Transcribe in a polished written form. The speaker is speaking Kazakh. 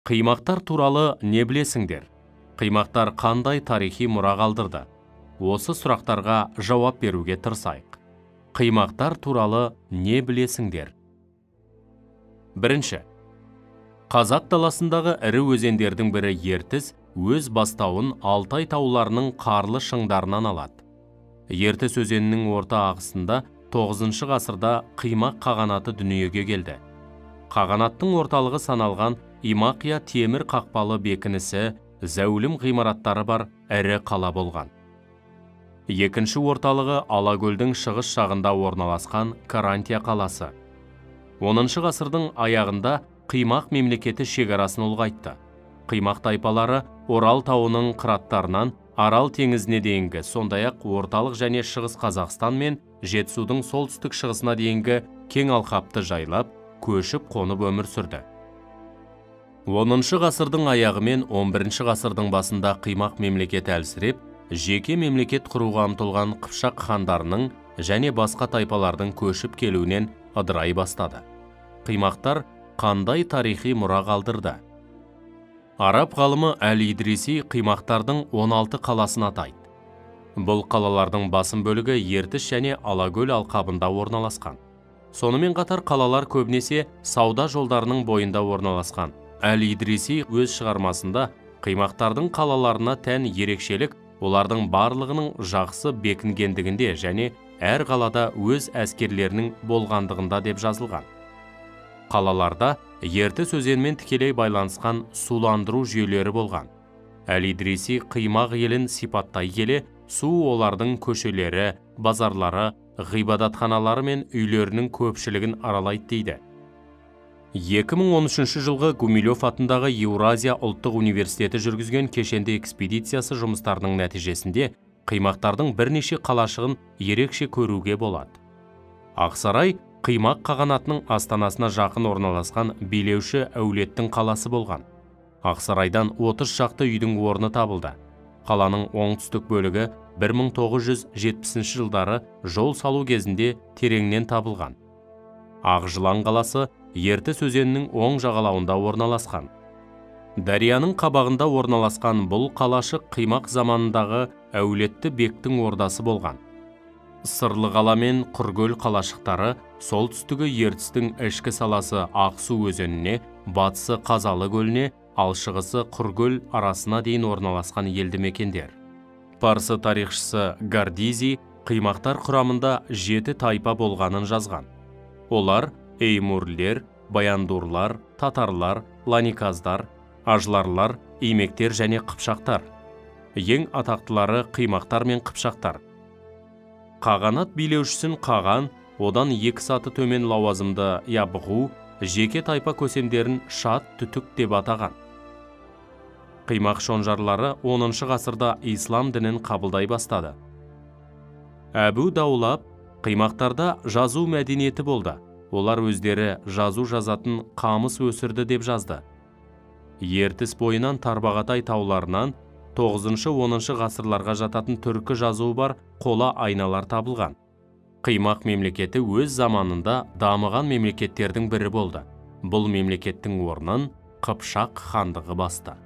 Қимақтар туралы не білесіңдер? Қимақтар қандай тарихи мұра қалдырды? Осы сұрақтарға жауап беруге тырысайық. Қимақтар туралы не білесіңдер? Бірінші. Қазақ даласындағы ірі өзендердің бірі Ертіс өз бастауын Алтай тауларының қарлы шыңдарынан алады. Ертіс өзенінің орта ағысында 9 ғасырда Қимақ қағанаты дүниеге келді. Қағанаттың орталығы саналған Имақия темір қақпалы бекінісі, зәулім ғимараттары бар ірі қала болған. Екінші орталығы Алакөлдің шығыс жағында орналасқан Карантия қаласы. 10 ғасырдың аяғында Қимақ мемлекеті шекарасын ұлғайтты. Қимақ тайпалары Орал тауының қыраттарынан Арал теңізіне дейінгі, сондай-ақ орталық және шығыс Қазақстан мен Жетісудың солтүстік шығысына дейінгі кең алқапты жайлап, көшіп қонып өмір сүрді. 10 ғасырдың аяғы мен 11 ғасырдың басында Қимақ мемлекеті әлсіреп, жеке мемлекет құруға ұмтылған Қыпшақ хандарының және басқа тайпалардың көшіп келуінен ыдырай бастады. Қимақтар қандай тарихи мұра қалдырды? Араб ғалымы Әл-Идриси қимақтардың 16 қаласын атайды. Бұл қалалардың басым бөлігі Ертіс және Алакөл алқабында орналасқан. Сонымен қатар қалалар көбінесе сауда жолдарының бойында орналасқан. Әл-Идриси өз шығармасында қимақтардың қалаларына тән ерекшелік олардың барлығының жақсы бекінгендігінде және әр қалада өз әскерлерінің болғандығында деп жазылған. Қалаларда Ертіс өзенімен тікелей байланысқан суландыру жүйелері болған. Әл-Идриси қимақ елін сипаттай келе, су олардың көшелері, базарлары, ғибадатханалары мен үйлерінің көпшілігін аралайды дейді. 2013 жылғы Гумилев атындағы Еуразия ұлттық университеті жүргізген кешенді экспедициясы жұмыстарының нәтижесінде қимақтардың бірнеше қалашығын ерекше көруге болады. Ақсарай Қимақ қағанатының астанасына жақын орналасқан билеуші әулеттің қаласы болған. Ақсарайдан 30 шақты үйдің орны табылды. Қаланың оңтүстік бөлігі 1970 жылдары жол салу кезінде тереңнен табылған. Ақжылан қаласы Ертіс өзенінің оң жағалауында орналасқан. Дарияның қабағында орналасқан бұл қалашық Қимақ заманындағы әулетті бектің ордасы болған. Сырлы қала мен Құркөл қалашықтары солтүстігі Ертістің ішкі саласы Ақсу өзеніне, батысы Қазалы көліне, ал шығысы Құркөл арасына дейін орналасқан елді мекендер. Парсы тарихшысы Гардизи қимақтар құрамында 7 тайпа болғанын жазған. Олар эймурлер, баяндурлар, татарлар, ланиказдар, ажларлар, имектер және қыпшақтар. Ең атақтылары қимақтар мен қыпшақтар. Қағанат билеушісін қаған, одан 2 саты төмен лауазымды ябғу, жеке тайпа көсемдерін шат түтік деп атаған. Қимақ шонжарлары 10 ғасырда ислам дінін қабылдай бастады. Әбу Даулап қимақтарда жазу мәдениеті болды. Олар өздері жазу жазатын қамыс өсірді деп жазды. Ертіс бойынан Тарбағатай тауларынан 9-10 ғасырларға жататын түркі жазуы бар қола айналар табылған. Қимақ мемлекеті өз заманында дамыған мемлекеттердің бірі болды. Бұл мемлекеттің орнын Қыпшақ хандығы басты.